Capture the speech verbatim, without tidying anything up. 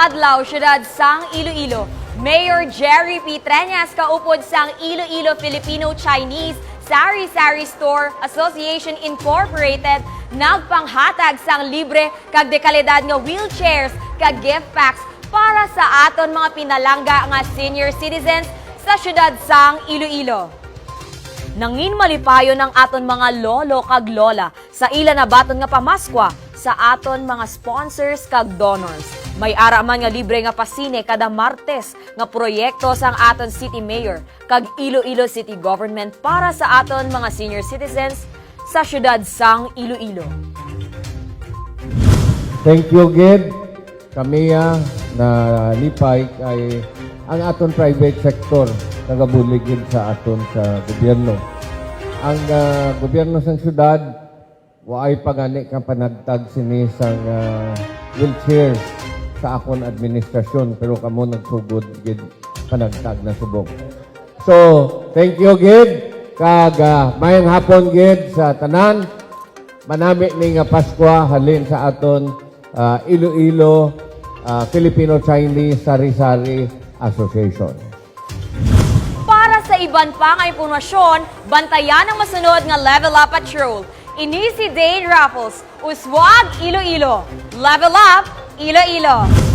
Adlaw, Siyudad sang Iloilo. Mayor Jerry P. Treñas kaupod sang Iloilo Filipino Chinese Sari-Sari Store Association Incorporated nagpanghatag sang libre kag dekalidad nga wheelchairs kag gift packs para sa aton mga pinalangga nga senior citizens sa siyudad sang Iloilo. Nangin malipayon ang aton mga lolo kag lola sa ila nabaton nga pamaskwa sa aton mga sponsors kag donors. May ara man nga libre nga pasine kada Martes nga proyekto sang aton City Mayor kag Iloilo City Government para sa aton mga senior citizens sa siyudad sang Iloilo. Thank you gid. Kami ah, nalipay kay ang aton private sector nagabulig gid sa aton sa gobyerno. Ang ah, gobyerno sang syudad waay pa gani ka panagtag sini sang ah, wheelchair sa akon administrasyon, pero kamo nagsugod gid panagtag na subong. So, thank you gid kag ah, mayang hapon gid sa tanan. Manami ni nga Paskwa halin sa aton ah, Iloilo ah, Filipino Chinese Sari-Sari Association. Para sa iban pa nga impormasyon, bantayan ang masunod nga Level Up Patrol. Ini si Dane Raffles, Uswag Iloilo. Level Up Iloilo.